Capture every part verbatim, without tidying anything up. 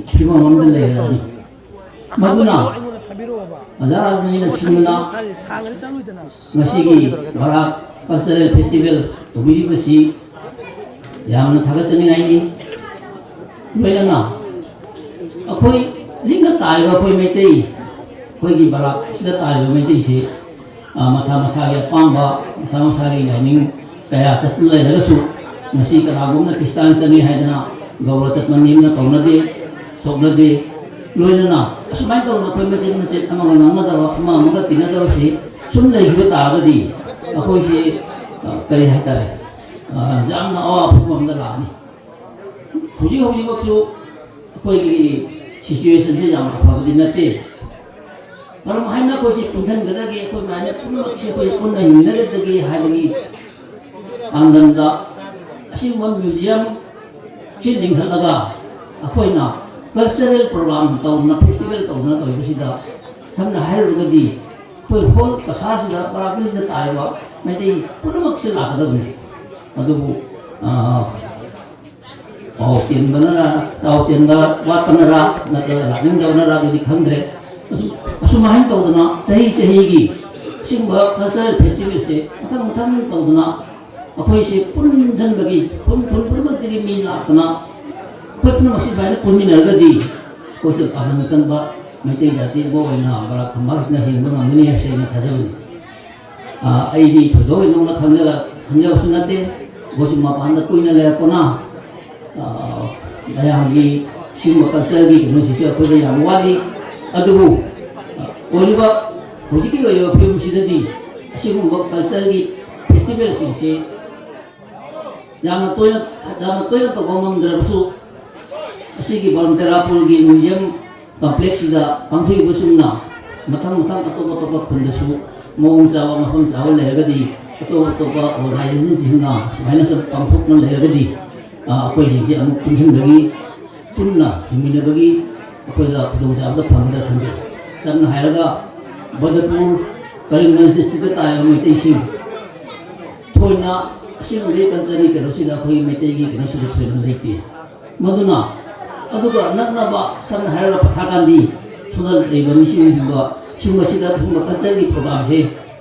ꯐꯤꯕꯝ ꯑꯃꯗ ꯂꯩꯔꯕꯅꯤ꯫ ꯃꯗꯨꯅ ꯑꯣꯖꯥ ꯔꯥꯖꯃꯅꯤꯅ ꯁꯤꯡꯗꯨꯅ ꯉꯁꯤꯒꯤ ꯕꯔꯥꯛ ꯀꯜꯆꯔꯦꯜ ꯐꯦꯁꯇꯤꯚꯦꯜ ꯇꯧꯕꯤꯔꯤꯕꯁꯤ ꯌꯥꯝꯅ ꯊꯥꯒꯠꯆꯅꯤꯡꯉꯥꯏꯅꯤ꯫ ꯂꯣꯏꯅꯅ ꯑꯩꯈꯣꯏ ꯂꯤꯛꯅ ꯇꯥꯔꯤꯕ ꯑꯩꯈꯣꯏ ꯃꯩꯇꯩ, ꯑꯩꯈꯣꯏꯒꯤ ꯕꯔꯥꯛꯁꯤꯗ ꯇꯥꯔꯤꯕ ꯃꯩꯇꯩꯁꯤ, ꯑ, ꯃꯁꯥ ꯃꯁꯥꯒꯤ ꯑꯄꯥꯝꯕ, ꯃꯁꯥ ꯃꯁꯥꯒꯤ ꯂꯥꯏꯅꯤꯡ ꯀꯌꯥ ꯆꯠꯇꯨꯅ ꯂꯩꯔꯒꯁꯨ, ꯉꯁꯤ ꯀꯅꯥꯒꯨꯝꯕꯅ ꯈ꯭ꯔꯤꯁꯇꯥꯟ ꯆꯠꯅꯤ ꯍꯥꯏꯗꯅ ꯒꯧꯔ ꯆꯠꯄ ꯃꯤ ꯑꯃꯅ ꯀꯧꯅꯗꯦ, ꯁꯣꯛꯅꯗꯦ꯫ ꯂꯣꯏꯅꯅ ꯑꯁꯨꯃꯥꯏꯅ ꯇꯧꯅ ꯑꯩꯈꯣꯏ ꯃꯆꯦꯠ ꯃꯆꯦꯠ ꯑꯃꯒ ꯉꯥꯡꯅꯗꯕ, ꯑꯃ ꯑꯃꯒ ꯇꯤꯟꯅꯗꯕꯁꯤ ꯁꯨꯝ ꯂꯩꯈꯤꯕ ꯇꯥꯔꯒꯗꯤ ꯑꯩꯈꯣꯏꯁꯤ, ꯑ, ꯀꯔꯤ ꯍꯥꯏꯇꯥꯔꯦ, ꯑ, ꯌꯥꯝꯅ ꯑꯋꯥꯕ ꯐꯤꯕꯝ ꯑꯃꯗ ꯂꯥꯛꯑꯅꯤ꯫ ꯍꯧꯖꯤꯛ ꯍꯧꯖꯤꯛꯃꯛꯁꯨ ꯑꯩꯈꯣꯏꯒꯤ ꯁꯤꯆꯨꯋꯦꯁꯟꯁꯦ ꯌꯥꯝ ꯑꯐꯕꯗꯤ ꯅꯠꯇꯦ꯫ ꯀꯔꯝ ꯍꯥꯏꯅ ꯑꯩꯈꯣꯏꯁꯤ ꯄꯨꯟꯁꯤꯟꯒꯗꯒꯦ, ꯑꯩꯈꯣꯏ ꯃꯌꯥꯝꯅ ꯄꯨꯝꯅꯃꯛꯁꯤ ꯑꯩꯈꯣꯏ ꯄꯨꯟꯅ ꯍꯤꯡꯃꯤꯟꯅꯒꯗꯒꯦ ꯍꯥꯏꯕꯒꯤ ꯄꯥꯡꯒꯜꯗ ꯑꯁꯤꯒꯨꯝꯕ ꯃ꯭ꯌꯨꯖꯤꯌꯝ ꯁꯤ ꯂꯤꯡꯈꯠꯂꯒ ꯑꯩꯈꯣꯏꯅ ꯀꯜꯆꯔꯦꯜ ꯄ꯭ꯔꯣꯒ꯭ꯔꯥꯝ ꯇꯧꯗꯅ, ꯐꯦꯁꯇꯤꯚꯦꯜ ꯇꯧꯗꯅ ꯇꯧꯔꯤꯕꯁꯤꯗ, ꯁꯝꯅ ꯍꯥꯏꯔꯨꯔꯒꯗꯤ ꯑꯩꯈꯣꯏ ꯍꯣꯜ ꯀꯁꯥꯔꯁꯤꯗ, ꯕꯔꯥꯛꯂꯤꯁꯤꯗ ꯇꯥꯔꯤꯕ ꯃꯩꯇꯩ ꯄꯨꯝꯅꯃꯛꯁꯦ ꯂꯥꯛꯀꯗꯕꯅꯤ꯫ ꯑꯗꯨꯕꯨ, ꯑ, ꯄꯥꯎ ꯆꯦꯟꯕꯅꯔ, ꯆꯥꯎ ꯆꯦꯟꯕ ꯋꯥꯠꯄꯅꯔ, ꯅꯠꯇ꯭ꯔꯒ ꯂꯥꯛꯅꯤꯡꯗꯕꯅꯔ, ꯑꯗꯨꯗꯤ ꯈꯪꯗ꯭ꯔꯦ꯫ ꯑꯁꯨ-, ꯑꯁꯨꯃꯥꯏꯅ ꯇꯧꯗꯅ ꯆꯍꯤ ꯆꯍꯤꯒꯤ ꯑꯁꯤꯒꯨꯝꯕ ꯀꯜꯆꯔꯦꯜ ꯐꯦꯁꯇꯤꯚꯦꯜꯁꯦ ꯃꯊꯪ ꯃꯊꯪ ꯇꯧꯗꯅ ꯑꯩꯈꯣꯏꯁꯦ ꯄꯨꯟꯁꯤꯟꯕꯒꯤ, ꯈꯨꯟ, ꯈꯨꯟ ꯄꯨꯝꯅꯃꯛꯇꯒꯤ ꯃꯤ ꯂꯥꯛꯇꯅ ꯑꯩꯈꯣꯏ ꯄꯨꯝꯅꯃꯛ ꯁꯤ ꯁꯨꯃꯥꯏꯅ ꯄꯨꯟꯃꯤꯟꯅꯔꯒꯗꯤ ꯑꯩꯈꯣꯏꯁꯦ ꯄꯥꯡꯒꯜ ꯀꯟꯕ ꯃꯩꯇꯩ ꯖꯥꯇꯤ ꯑꯃ ꯑꯣꯏꯅ ꯕꯔꯥꯛ ꯐꯝꯕꯥꯛꯁꯤꯅ ꯍꯤꯡꯕ ꯉꯝꯒꯅꯤ ꯍꯥꯏꯕꯁꯦ ꯑꯩꯅ ꯊꯥꯖꯕꯅꯤ꯫ ꯑ, ꯑꯩꯗꯤ ꯊꯣꯏꯗꯣꯛ ꯍꯦꯟꯗꯣꯛꯅ ꯈꯪꯖꯕ, ꯈꯪꯖꯕꯁꯨ ꯅꯠꯇꯦ꯫ ꯑꯩꯈꯣꯏꯁꯨ ꯃꯄꯥꯟꯗ ꯀꯨꯏꯅ ꯂꯩꯔꯛꯄꯅ, ꯑ, ꯃꯌꯥꯝꯒꯤ ꯁꯤꯒꯨꯝꯕ ꯀꯜꯆꯔꯒꯤ ꯀꯩꯅꯣꯁꯤꯁꯨ ꯑꯩꯈꯣꯏꯗ ꯌꯥꯝ ꯋꯥꯠꯂꯤ꯫ ꯑꯗꯨꯕꯨ, ꯑ, ꯑꯣꯏꯔꯤꯕ ꯍꯧꯖꯤꯛꯀꯤ ꯑꯣꯏꯔꯤꯕ ꯐꯤꯕꯝꯁꯤꯗꯗꯤ ꯑꯁꯤꯒꯨꯝꯕ ꯀꯜꯆꯔꯒꯤ ꯐꯦꯁꯇꯤꯚꯦꯜꯁꯤꯡꯁꯤ ꯌꯥꯝꯅ ꯇꯣꯏꯅ, ꯌꯥꯝꯅ ꯇꯣꯏꯅ ꯇꯧꯕ ꯉꯝꯗ꯭ꯔꯕꯁꯨ, ꯑꯁꯤꯒꯤ ꯕꯔꯝ ꯇꯦꯔꯥꯄꯨꯔꯒꯤ ꯃ꯭ꯌꯨꯖꯤꯌꯝ ꯀꯝꯄ꯭ꯂꯦꯛꯁꯁꯤꯗ ꯄꯥꯡꯊꯣꯛꯏꯕꯁꯤꯡꯅ ꯃꯊꯪ ꯃꯊꯪ ꯑꯇꯣꯞ ꯑꯇꯣꯞꯄ ꯈꯨꯟꯗꯁꯨ ꯃꯑꯣꯡ ꯆꯥꯕ ꯃꯐꯝ ꯆꯥꯕ ꯂꯩꯔꯒꯗꯤ, ꯑꯇꯣꯞ ꯑꯇꯣꯞꯄ ꯑꯣꯔꯒꯅꯥꯏꯖꯦꯁꯟꯁꯤꯡꯅ ꯁꯨꯃꯥꯏꯅ ꯁꯨꯝ ꯄꯥꯡꯊꯣꯛꯇꯨꯅ ꯂꯩꯔꯒꯗꯤ, ꯑ, ꯑꯩꯈꯣꯏꯁꯤꯡꯁꯦ ꯑꯃꯨꯛ ꯄꯨꯟꯁꯤꯟꯕꯒꯤ, ꯄꯨꯟꯅ ꯍꯤꯡꯃꯤꯟꯅꯕꯒꯤ ꯑꯩꯈꯣꯏꯗ ꯈꯨꯗꯣꯡꯆꯥꯕꯗꯣ ꯐꯪꯒꯗ꯭ꯔꯥ ꯈꯟꯖꯩ꯫ ꯁꯝꯅ ꯍꯥꯏꯔꯒ, ꯕꯗꯔꯄꯨꯔ, ꯀꯔꯤꯝꯒꯟꯖ ꯗꯤꯁꯇ꯭ꯔꯤꯛꯇ ꯇꯥꯔꯤꯕ ꯃꯩꯇꯩꯁꯤꯡ ꯊꯣꯏꯅ ꯑꯁꯤꯒꯨꯝꯕꯒꯤ ꯀꯜꯆꯔꯒꯤ ꯀꯩꯅꯣꯁꯤꯗ, ꯑꯩꯈꯣꯏꯒꯤ ꯃꯩꯇꯩꯒꯤ ꯀꯩꯅꯣꯁꯤꯗ ꯊꯣꯏꯅ ꯂꯩꯇꯦ꯫ ꯃꯗꯨꯅ ꯑꯗꯨꯒ ꯅꯛꯅꯕ, ꯁꯝꯅ ꯍꯥꯏꯔꯒ ꯄꯊꯥꯀꯥꯟꯗꯤ, ꯁꯣꯝꯗ ꯂꯩꯕ ꯃꯤꯁꯤꯡꯒꯨꯝꯕ, ꯁꯤꯒꯨꯝꯕꯁꯤꯗ ꯑꯗꯨꯒꯨꯝꯕ ꯀꯜꯆꯔꯒꯤ ꯄ꯭ꯔꯣꯒ꯭ꯔꯥꯝꯁꯦ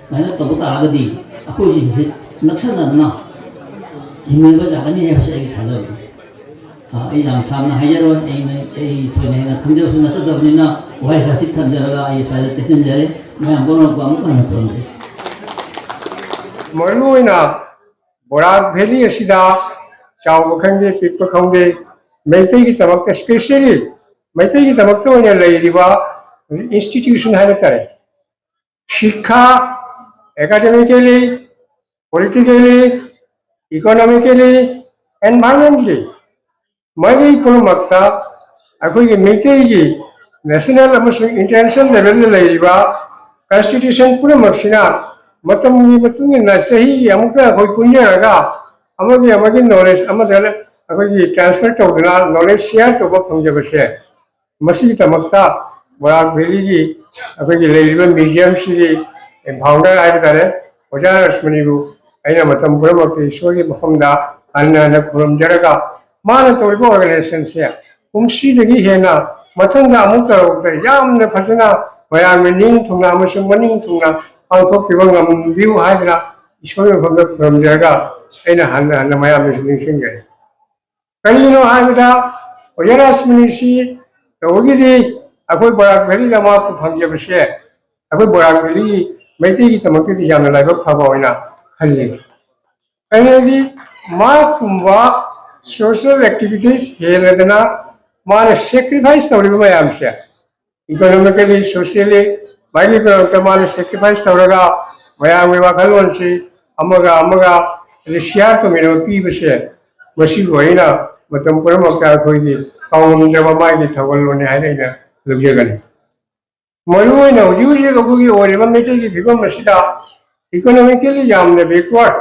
ꯁꯨꯃꯥꯏꯅ ꯇꯧꯕ ꯇꯥꯔꯒꯗꯤ, ꯑꯩꯈꯣꯏꯁꯤꯡꯁꯦ ꯅꯛꯁꯟꯅꯗꯅ ꯍꯤꯡꯃꯤꯟꯅꯕ ꯌꯥꯒꯅꯤ ꯍꯥꯏꯕꯁꯦ ꯑꯩꯒꯤ ꯊꯥꯖꯕꯅꯤ꯫ ꯑ, ꯑꯩ ꯌꯥꯝ ꯁꯥꯡꯅ ꯍꯥꯏꯖꯔꯣꯏ, ꯑꯩꯅ, ꯑꯩ ꯊꯣꯏꯅ ꯍꯦꯟꯅ ꯈꯪꯖꯕꯁꯨ ꯅꯠꯆꯗꯕꯅꯤꯅ, ꯋꯥꯍꯩ ꯈꯔꯁꯤ ꯊꯝꯖꯔꯒ ꯑꯩ ꯁ꯭ꯋꯥꯏꯗ ꯇꯦꯛꯁꯤꯟꯖꯔꯦ꯫ ꯃꯌꯥꯝ ꯄꯨꯝꯅꯃꯛꯄꯨ ꯑꯃꯨꯛ ꯍꯟꯅ ꯈꯨꯔꯨꯝꯖꯔꯤ꯫ ꯃꯔꯨꯑꯣꯏꯅ ꯕꯣꯔꯥꯛ ꯚꯦꯂꯤ ꯑꯁꯤꯗ ꯆꯥꯎꯕ ꯈꯪꯗꯦ, ꯄꯤꯛꯄ ꯈꯪꯗꯦ, ꯃꯩꯇꯩꯒꯤꯗꯃꯛꯇ, specially ꯃꯩꯇꯩꯒꯤꯗꯃꯛꯇ ꯑꯣꯏꯅ ꯂꯩꯔꯤꯕ institution ꯍꯥꯏꯕ ꯇꯥꯔꯦ, ꯁꯤꯛꯈꯥ, academically, politically, economically, environmentally, ꯃꯥꯏꯀꯩ ꯄꯨꯝꯅꯃꯛꯇ ꯑꯩꯈꯣꯏꯒꯤ ꯃꯩꯇꯩꯒꯤ national ꯑꯃꯁꯨꯡ international levelꯗ ꯂꯩꯔꯤꯕ constitution ꯄꯨꯝꯅꯃꯛꯁꯤꯅ ꯃꯇꯝꯒꯤ ꯃꯇꯨꯡ ꯏꯟꯅ ꯆꯍꯤꯒꯤ ꯑꯃꯨꯛꯇ ꯑꯩꯈꯣꯏ ꯄꯨꯟꯖꯔꯒ ꯑꯃꯒꯤ ꯑꯃꯒꯤ knowledge ꯑꯃꯗ ꯑꯩꯈꯣꯏꯒꯤ transfer ꯇꯧꯗꯨꯅ knowledge share ꯇꯧꯕ ꯐꯪꯖꯕꯁꯦ, ꯃꯁꯤꯒꯤꯗꯃꯛꯇ ꯕꯣꯔꯥꯛ ꯚꯦꯂꯤꯒꯤ ꯑꯩꯈꯣꯏꯒꯤ ꯂꯩꯔꯤꯕ museumꯁꯤꯒꯤ founder ꯍꯥꯏꯕ ꯇꯥꯔꯦ, ꯑꯣꯖꯥ ꯔꯁꯃꯅꯤꯕꯨ ꯑꯩꯅ ꯃꯇꯝ ꯄꯨꯝꯅꯃꯛꯇ ꯏꯁꯣꯔꯒꯤ ꯃꯐꯝꯗ ꯍꯟꯅ ꯍꯟꯅ ꯈꯨꯔꯨꯝꯖꯔꯒ, ꯃꯥꯅ ꯇꯧꯔꯤꯕ organizationꯁꯦ ꯀꯨꯝꯁꯤꯗꯒꯤ ꯍꯦꯟꯅ ꯃꯊꯪꯗ ꯑꯃꯨꯛ ꯇꯧꯔꯛꯄꯗ ꯌꯥꯝꯅ ꯐꯖꯅ ꯃꯌꯥꯝꯅ ꯅꯤꯡ ꯊꯨꯡꯅ ꯑꯃꯁꯨꯡ ꯃꯅꯤꯡ ꯊꯨꯡꯅ ꯄꯥꯡꯊꯣꯛꯄꯤꯕ ꯉꯝꯕꯤꯌꯨ ꯍꯥꯏꯗꯅ ꯏꯁꯣꯔꯒꯤ ꯃꯐꯝꯗ ꯈꯨꯔꯨꯝꯖꯔꯒ ꯑꯩꯅ ꯍꯟꯅ ꯍꯟꯅ ꯃꯌꯥꯝꯗꯁꯨ ꯅꯤꯡꯁꯤꯡꯖꯔꯤ꯫ ꯀꯔꯤꯒꯤꯅꯣ ꯍꯥꯏꯕꯗ, ꯑꯣꯖꯥ ꯔꯥꯁꯃꯅꯤꯁꯤ ꯇꯧꯕꯒꯤꯗꯤ ꯑꯩꯈꯣꯏ ꯕꯣꯔꯥꯛ ꯚꯦꯂꯤꯗ ꯃꯍꯥꯛꯄꯨ ꯐꯪꯖꯕꯁꯦ ꯑꯩꯈꯣꯏ ꯕꯣꯔꯥꯛ ꯚꯦꯂꯤ ꯃꯩꯇꯩꯒꯤꯗꯃꯛꯇꯗꯤ ꯌꯥꯝꯅ ꯂꯥꯏꯕꯛ ꯐꯕ ꯑꯣꯏꯅ ꯈꯜꯂꯤ꯫ ꯀꯩꯅꯣꯗꯤ ꯃꯥꯒꯨꯝꯕ social activities ꯍꯦꯜꯂꯗꯅ ꯃꯥꯅ sacrifice ꯇꯧꯔꯤꯕ ꯃꯌꯥꯝꯁꯦ, economically, socially, ꯃꯥꯒꯤ ꯀꯩꯅꯣꯗ ꯃꯥꯅ sacrifice ꯇꯧꯔꯒ ꯃꯌꯥꯝꯒꯤ ꯋꯥꯈꯜꯂꯣꯟꯁꯤ ꯑꯃꯒ ꯑꯃꯒ share ꯇꯧꯃꯤꯟꯅꯕ ꯄꯤꯕꯁꯦ, ꯃꯁꯤꯕꯨ ꯑꯩꯅ ꯃꯇꯝ ꯄꯨꯝꯅꯃꯛꯇ ꯑꯩꯈꯣꯏꯒꯤ ꯀꯥꯎꯉꯝꯗ꯭ꯔꯕ ꯃꯥꯒꯤ ꯊꯧꯒꯜꯂꯣꯟꯅꯤ ꯍꯥꯏꯅ ꯑꯩꯅ ꯂꯧꯖꯒꯅꯤ꯫ ꯃꯔꯨꯑꯣꯏꯅ ꯍꯧꯖꯤꯛ ꯍꯧꯖꯤꯛ ꯑꯩꯈꯣꯏꯒꯤ ꯑꯣꯏꯔꯤꯕ ꯃꯩꯇꯩꯒꯤ ꯐꯤꯕꯝ ꯑꯁꯤꯗ economically ꯌꯥꯝꯅ backward,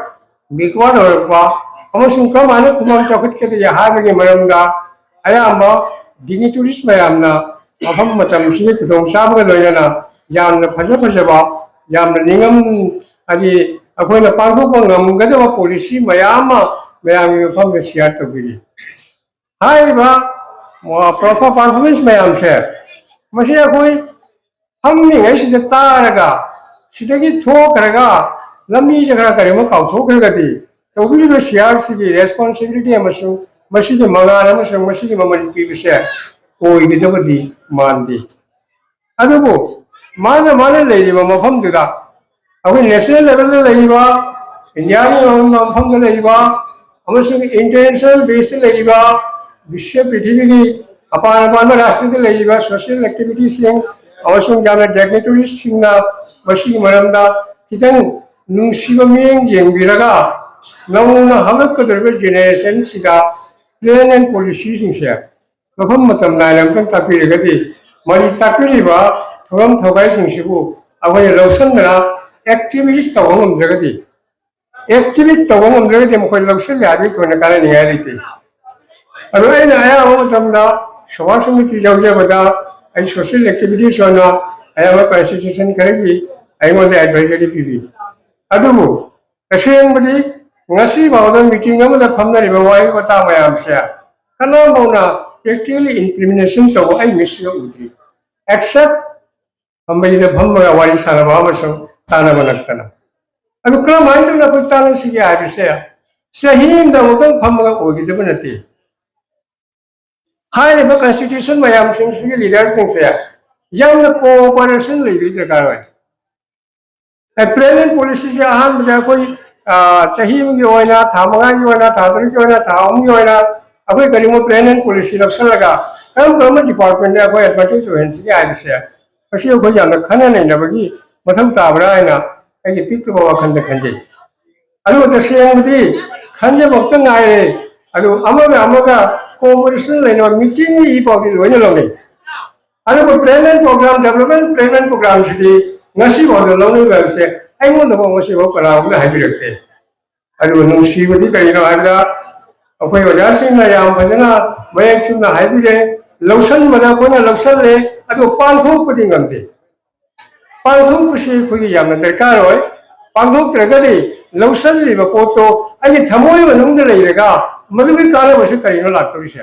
backward ꯑꯣꯏꯔꯛꯄ ꯑꯃꯁꯨꯡ ꯀꯔꯝꯍꯥꯏꯅ ꯈꯨꯃꯥꯡ ꯆꯥꯎꯈꯠꯀꯗꯒꯦ ꯍꯥꯏꯕꯒꯤ ꯃꯔꯝꯗ ꯑꯌꯥꯝꯕ dignitaries ꯃꯌꯥꯝꯅ ꯃꯐꯝ ꯃꯇꯝꯁꯤꯒꯤ ꯈꯨꯗꯣꯡꯆꯥꯕꯒ ꯂꯣꯏꯅꯅ ꯌꯥꯝꯅ ꯐꯖ ꯐꯖꯕ, ꯌꯥꯝꯅ ꯅꯤꯡꯉꯝ, ꯍꯥꯏꯗꯤ ꯑꯩꯈꯣꯏꯅ ꯄꯥꯡꯊꯣꯛꯄ ꯉꯝꯒꯗꯕ policy ꯃꯌꯥꯝ ꯑꯃ ꯃꯌꯥꯝꯒꯤ ꯃꯐꯝꯗ share ꯇꯧꯕꯤꯔꯤ꯫ ꯍꯥꯏꯔꯤꯕ ꯄ꯭ꯔꯣꯐ ꯄꯥꯔꯐꯣꯔꯃꯦꯟꯁ ꯃꯌꯥꯝꯁꯦ, ꯃꯁꯤ ꯑꯩꯈꯣꯏ ꯐꯝꯂꯤꯉꯩꯁꯤꯗ ꯇꯥꯔꯒ, ꯁꯤꯗꯒꯤ ꯊꯣꯛꯈ꯭ꯔꯒ ꯂꯝꯕꯤꯁꯦ ꯈꯔ ꯀꯔꯤꯒꯨꯝꯕ ꯀꯥꯎꯊꯣꯛꯈ꯭ꯔꯒꯗꯤ, ꯇꯧꯕꯤꯔꯤꯕ ꯁꯤꯌꯥꯔꯁꯤꯒꯤ ꯔꯦꯁꯄꯣꯟꯁꯤꯕꯤꯂꯤꯇꯤ ꯑꯃꯁꯨꯡ ꯃꯁꯤꯒꯤ ꯃꯉꯥꯜ ꯑꯃꯁꯨꯡ ꯃꯁꯤꯒꯤ ꯃꯃꯜ ꯄꯤꯕꯁꯦ ꯑꯣꯏꯒꯗꯕꯗꯤ ꯃꯥꯟꯗꯦ꯫ ꯑꯗꯨꯕꯨ ꯃꯥꯅ ꯃꯥꯅ ꯂꯩꯔꯤꯕ ꯃꯐꯝꯗꯨꯗ, ꯑꯩꯈꯣꯏ ꯅꯦꯁꯅꯦꯜ ꯂꯦꯚꯦꯜꯗ ꯂꯩꯔꯤꯕ, ꯏꯟꯗꯤꯌꯥꯒꯤ ꯃꯐꯝꯗ ꯂꯩꯔꯤꯕ ꯑꯃꯁꯨꯡ ꯏꯟꯇꯔꯅꯦꯁꯅꯦꯜ ꯕꯦꯁꯇ ꯂꯩꯔꯤꯕ ꯕꯤꯁ꯭ꯋ ꯄ꯭ꯔꯤꯊꯤꯕꯤꯒꯤ ꯑꯄꯥꯟ ꯑꯄꯥꯟꯕ ꯔꯥꯁꯇ꯭ꯔꯗ ꯂꯩꯔꯤꯕ ꯁꯣꯁꯤꯌꯦꯜ ꯑꯦꯛꯇꯤꯚꯤꯇꯤꯁꯁꯤꯡ ꯑꯃꯁꯨꯡ ꯌꯥꯝꯅ ꯗꯤꯒꯅꯤꯇꯔꯤꯁꯁꯤꯡꯅ ꯃꯁꯤꯒꯤ ꯃꯔꯝꯗ ꯈꯤꯇꯪ ꯅꯨꯡꯁꯤꯕ ꯃꯤꯠꯌꯦꯡ ꯌꯦꯡꯕꯤꯔꯒ, ꯅꯧꯅ ꯍꯧꯔꯛꯀꯗꯧꯔꯤꯕ ꯖꯦꯅꯦꯔꯦꯁꯟꯁꯤꯗ ꯄ꯭ꯂꯦꯟ ꯑꯦꯟ ꯄꯣꯂꯤꯁꯤꯁꯤꯡꯁꯦ ꯃꯐꯝ ꯃꯇꯝ ꯅꯥꯏꯅ ꯑꯃꯨꯛꯇꯪ ꯇꯥꯛꯄꯤꯔꯒꯗꯤ, ꯃꯔꯤ ꯇꯥꯛꯄꯤꯔꯤꯕ ꯊꯧꯔꯝ ꯊꯧꯒꯥꯏꯁꯤꯡꯁꯤꯕꯨ ꯑꯩꯈꯣꯏꯅ ꯂꯧꯁꯤꯟꯗꯅ ꯑꯦꯛꯇꯤꯚꯤꯁ ꯇꯧꯕ ꯉꯝꯗ꯭ꯔꯒꯗꯤ, ꯑꯦꯛꯇꯤꯚꯤꯁ ꯇꯧꯕ ꯉꯝꯗ꯭ꯔꯒꯗꯤ ꯃꯈꯣꯏ ꯂꯧꯁꯤꯜꯂꯦ ꯍꯥꯏꯕꯒꯤ ꯊꯣꯏꯅ ꯀꯥꯟꯅꯅꯤꯡꯉꯥꯏ ꯂꯩꯇꯦ꯫ ꯑꯗꯣ ꯑꯩꯅ ꯑꯌꯥꯝꯕ ꯃꯇꯝꯗ ꯁꯣꯚꯥ ꯁꯃꯤꯇꯤ ꯌꯥꯎꯖꯕꯗ ꯑꯩ ꯁꯣꯁꯤꯌꯦꯜ ꯑꯦꯛꯇꯤꯚꯤꯇꯤꯁ ꯑꯣꯏꯅ ꯑꯌꯥꯝꯕ ꯀꯟꯁꯇꯤꯇ꯭ꯌꯨꯁꯟ ꯈꯔꯒꯤ ꯑꯩꯉꯣꯟꯗ ꯑꯦꯗꯚꯥꯏꯖꯔꯤ ꯄꯤꯕꯤ꯫ ꯑꯗꯨꯕꯨ ꯇꯁꯦꯡꯕꯗꯤ ꯉꯁꯤ ꯐꯥꯎꯗ ꯃꯤꯇꯤꯡ ꯑꯃꯗ ꯐꯝꯅꯔꯤꯕ ꯋꯥꯍꯩ ꯋꯥꯇꯥ ꯃꯌꯥꯝꯁꯦ ꯀꯅꯥꯐꯥꯎꯅ ꯄ꯭ꯔꯦꯛꯇꯤꯀꯦꯜꯂꯤ ꯏꯝꯄ꯭ꯂꯤꯃꯦꯟꯇꯦꯁꯟ ꯇꯧꯕ ꯑꯩ ꯃꯤꯠꯁꯤꯗ ꯎꯗ꯭ꯔꯤ꯫ ꯑꯦꯛꯁꯦꯞ ꯐꯝꯕꯩꯗ ꯐꯝꯃꯒ ꯋꯥꯔꯤ ꯁꯥꯟꯅꯕ ꯑꯃꯁꯨꯡ ꯇꯥꯟꯅꯕ ꯅꯠꯇꯅ꯫ ꯑꯗꯨ ꯀꯔꯝꯍꯥꯏꯅ ꯇꯧꯅ ꯑꯩꯈꯣꯏ ꯇꯥꯟꯅꯁꯤꯒꯦ ꯍꯥꯏꯕꯁꯦ ꯆꯍꯤ ꯑꯃꯗ ꯑꯃꯨꯛꯇꯪ ꯐꯝꯃꯒ ꯑꯣꯏꯒꯗꯕ ꯅꯠꯇꯦ꯫ ꯍꯥꯏꯔꯤꯕ ꯀꯟꯁꯇꯤꯇ꯭ꯌꯨꯁꯟ ꯃꯌꯥꯝꯁꯤꯡꯁꯤꯒꯤ ꯂꯤꯗꯔꯁꯤꯡꯁꯦ ꯌꯥꯝꯅ ꯀꯣꯑꯣꯄꯔꯦꯁꯟ ꯂꯩꯕꯒꯤ ꯗꯔꯀꯥꯔ ꯑꯣꯏ꯫ ꯄ꯭ꯂꯦꯟ ꯑꯦꯟ ꯄꯣꯂꯤꯁꯤꯁꯦ ꯑꯍꯥꯟꯕꯗ ꯑꯩꯈꯣꯏ, ꯑ, ꯆꯍꯤ ꯑꯃꯒꯤ ꯑꯣꯏꯅ, ꯊꯥ ꯃꯉꯥꯒꯤ ꯑꯣꯏꯅ, ꯊꯥ ꯇꯔꯨꯛꯀꯤ ꯑꯣꯏꯅ, ꯊꯥ ꯑꯍꯨꯝꯒꯤ ꯑꯣꯏꯅ ꯑꯩꯈꯣꯏ ꯀꯔꯤꯒꯨꯝꯕ ꯄ꯭ꯂꯦꯟ ꯑꯦꯟ ꯄꯣꯂꯤꯁꯤ ꯂꯧꯁꯤꯜꯂꯒ ꯀꯔꯝ ꯀꯔꯝꯕ ꯗꯤꯄꯥꯔꯠꯃꯦꯟꯗ ꯑꯩꯈꯣꯏ ꯑꯦꯗꯚꯥꯟꯇꯦꯖ ꯑꯣꯏꯍꯟꯁꯤꯒꯦ ꯍꯥꯏꯕꯁꯦ, ꯃꯁꯤ ꯑꯩꯈꯣꯏ ꯌꯥꯝꯅ ꯈꯟꯅ ꯅꯩꯅꯕꯒꯤ ꯃꯊꯧ ꯇꯥꯕ꯭ꯔꯥ ꯍꯥꯏꯅ ꯑꯩꯒꯤ ꯄꯤꯛꯂꯕ ꯋꯥꯈꯜꯗ ꯈꯟꯖꯩ꯫ ꯑꯗꯨꯒ ꯇꯁꯦꯡꯕꯗꯤ ꯈꯟꯖꯕ ꯈꯛꯇ ꯉꯥꯏꯔꯦ꯫ ꯑꯗꯨ ꯑꯃꯒ ꯑꯃꯒ ꯀꯣꯑꯣꯄꯔꯦꯁꯟ ꯂꯩꯅꯕ ꯃꯤꯇꯤꯡꯒꯤ ꯏ ꯄꯥꯎꯗꯤ ꯂꯣꯏꯅ ꯂꯧꯅꯩ꯫ ꯑꯗꯨꯕꯨ plan and programme, development plan and ꯄ꯭ꯔꯣꯒ꯭ꯔꯥꯝꯁꯤꯗꯤ ꯉꯁꯤ ꯐꯥꯎꯗ ꯂꯧꯅꯔꯤꯕ ꯍꯥꯏꯕꯁꯦ ꯑꯩꯉꯣꯟꯗꯐꯥꯎ ꯉꯁꯤ ꯐꯥꯎ ꯀꯅꯥꯒꯨꯝꯕꯅ ꯍꯥꯏꯕꯤꯔꯛꯇꯦ꯫ ꯑꯗꯨꯕꯨ ꯅꯨꯡꯁꯤꯕꯗꯤ ꯀꯔꯤꯅꯣ ꯍꯥꯏꯕꯗ, ꯑꯩꯈꯣꯏ ꯑꯣꯖꯥꯁꯤꯡꯅ ꯌꯥꯝ ꯐꯖꯅ ꯃꯌꯦꯛ ꯆꯨꯝꯅ ꯍꯥꯏꯕꯤꯔꯦ, ꯂꯧꯁꯤꯟꯕꯗ ꯑꯩꯈꯣꯏꯅ ꯂꯧꯁꯤꯜꯂꯦ, ꯑꯗꯨ ꯄꯥꯡꯊꯣꯛꯄꯗꯤ ꯉꯝꯗꯦ꯫ ꯄꯥꯡꯊꯣꯛꯄꯁꯤ ꯑꯩꯈꯣꯏꯒꯤ ꯌꯥꯝꯅ ꯗꯔꯀꯥꯔ ꯑꯣꯏ꯫ ꯄꯥꯡꯊꯣꯛꯇ꯭ꯔꯒꯗꯤ ꯂꯧꯁꯤꯜꯂꯤꯕ ꯄꯣꯠꯇꯣ ꯑꯩꯒꯤ ꯊꯃꯣꯏ ꯃꯅꯨꯡꯗ ꯂꯩꯔꯒ ꯃꯗꯨꯒꯤ ꯀꯥꯟꯅꯕꯁꯤ ꯀꯔꯤꯅꯣ ꯂꯥꯛꯇꯧꯔꯤꯁꯦ?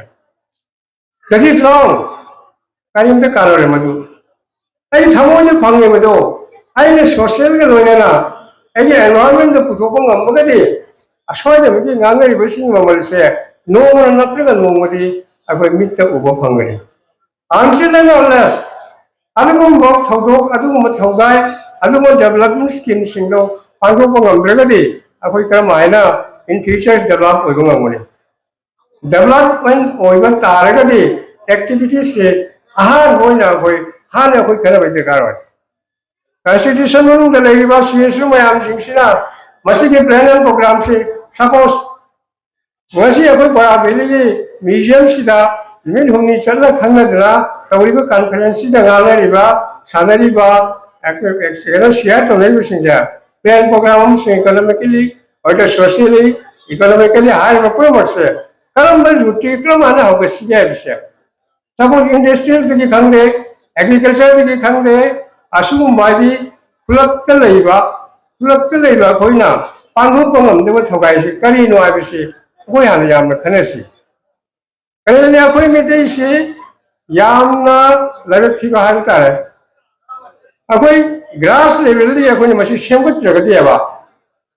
That is wrong. ꯀꯔꯤꯝꯇ ꯀꯥꯟꯅꯔꯣꯏ ꯃꯗꯨ꯫ ꯑꯩ ꯊꯃꯣꯏꯗ ꯐꯪꯉꯦ ꯃꯗꯨ꯫ ꯑꯩꯅ ꯁꯣꯁꯤꯌꯦꯜꯒ ꯂꯣꯏꯅꯅ ꯑꯩꯒꯤ ꯑꯦꯟꯚꯥꯏꯔꯣꯟꯃꯦꯟꯗ ꯄꯨꯊꯣꯛꯄ ꯉꯝꯃꯒꯗꯤ ꯑꯁꯣꯏꯗꯕꯒꯤ ꯉꯥꯡꯅꯔꯤꯕꯁꯤꯡ ꯃꯃꯜꯁꯦ ꯅꯣꯡꯃ ꯅꯠꯇ꯭ꯔꯒ ꯅꯣꯡꯃꯗꯤ ꯑꯩꯈꯣꯏ ꯃꯤꯠꯇ ꯎꯕ ꯐꯪꯒꯅꯤ꯫ Until and unless ꯑꯗꯨꯒꯨꯝꯕ ꯊꯧꯗꯣꯛ, ꯑꯗꯨꯒꯨꯝꯕ ꯊꯧꯗꯥꯏ, ꯑꯗꯨꯒꯨꯝꯕ ꯗꯦꯕꯂꯞꯃꯦꯟ ꯁ꯭ꯀꯤꯝꯁꯤꯡꯗꯣ ꯄꯥꯡꯊꯣꯛꯄ ꯉꯝꯗ꯭ꯔꯒꯗꯤ ꯑꯩꯈꯣꯏ ꯀꯔꯝꯍꯥꯏꯅ in future develop ꯑꯣꯏꯕ ꯉꯝꯒꯅꯤ? ꯗꯦꯕꯂꯞꯃꯦꯟ ꯑꯣꯏꯕ ꯇꯥꯔꯒꯗꯤ ꯑꯦꯛꯇꯤꯚꯤꯇꯤꯁꯁꯦ ꯑꯍꯥꯟꯕ ꯑꯣꯏꯅ ꯑꯩꯈꯣꯏ ꯍꯥꯟꯅ ꯑꯩꯈꯣꯏ ꯈꯟꯅꯕꯒꯤ ꯗꯔꯀꯥꯔ ꯑꯣꯏ꯫ ꯀꯟꯁꯇꯤꯇ꯭ꯌꯨꯁꯟ ꯃꯅꯨꯡꯗ ꯂꯩꯔꯤꯕ ꯁꯤ ꯑꯦꯁ ꯌꯨ ꯃꯌꯥꯝꯁꯤꯡꯁꯤꯅ ꯃꯁꯤꯒꯤ ꯄ꯭ꯂꯦꯟ ꯑꯦꯟ ꯄ꯭ꯔꯣꯒ꯭ꯔꯥꯝꯁꯤ, ꯁꯄꯣꯁ ꯉꯁꯤ ꯑꯩꯈꯣꯏ ꯕꯣꯔꯥ ꯚꯦꯂꯤꯒꯤ ꯃ꯭ꯌꯨꯖꯤꯌꯝꯁꯤꯗ ꯅꯨꯃꯤꯠ ꯍꯨꯝꯅꯤ ꯆꯠꯂ ꯈꯪꯅꯗꯅ ꯇꯧꯔꯤꯕ ꯀꯟꯐꯔꯦꯟꯁꯁꯤꯗ ꯉꯥꯡꯅꯔꯤꯕ, ꯁꯥꯟꯅꯔꯤꯕ, ꯀꯩꯅꯣ ꯁꯤꯌꯥꯔ ꯇꯧꯅꯔꯤꯕꯁꯤꯡꯁꯦ ꯄ꯭ꯂꯦꯟ ꯄ꯭ꯔꯣꯒ꯭ꯔꯥꯝ ꯑꯃꯁꯨꯡ ꯏꯀꯣꯅꯣꯃꯤꯀꯦꯂꯤ ꯑꯣꯏꯗ ꯁꯣꯁꯤꯌꯦꯂꯤ ꯏꯀꯣꯅꯣꯃꯤꯀꯦꯂꯤ ꯍꯥꯏꯔꯤꯕ ꯄꯨꯝꯅꯃꯛꯁꯦ ꯀꯔꯝꯕ ꯔꯨꯠꯇꯒꯤ ꯀꯔꯝ ꯍꯥꯏꯅ ꯍꯧꯒꯠꯁꯤꯒꯦ ꯍꯥꯏꯕꯁꯦ꯫ ꯁꯄꯣꯁ ꯏꯟꯗꯁꯇ꯭ꯔꯤꯌꯦꯜꯗꯒꯤ ꯈꯪꯗꯦ, ꯑꯦꯒ꯭ꯔꯤꯀꯜꯆꯔꯗꯒꯤ ꯈꯪꯗꯦ, ꯑꯁꯤꯒꯨꯝꯕ ꯍꯥꯏꯗꯤ ꯈꯨꯂꯛꯇ ꯂꯩꯕ, ꯈꯨꯂꯛꯇ ꯂꯩꯕ ꯑꯩꯈꯣꯏꯅ ꯄꯥꯡꯊꯣꯛꯄ ꯉꯝꯗꯕ ꯊꯧꯒꯥꯏꯁꯤ ꯀꯔꯤꯅꯣ ꯍꯥꯏꯕꯁꯤ ꯑꯩꯈꯣꯏ ꯍꯥꯟꯅ ꯌꯥꯝꯅ ꯈꯟꯅꯁꯤ꯫ ꯀꯔꯤꯒꯨꯝꯕ ꯑꯩꯈꯣꯏ ꯃꯩꯇꯩꯁꯤ ꯌꯥꯝꯅ ꯂꯥꯏꯕꯛ ꯊꯤꯕ ꯍꯥꯏꯕ ꯇꯥꯔꯦ꯫ ꯑꯩꯈꯣꯏ ꯒ꯭ꯔꯥꯁ ꯂꯦꯚꯦꯜꯗꯒꯤ ꯑꯩꯈꯣꯏꯅ ꯃꯁꯤ ꯁꯦꯝꯒꯠꯇ꯭ꯔꯒꯗꯤꯕ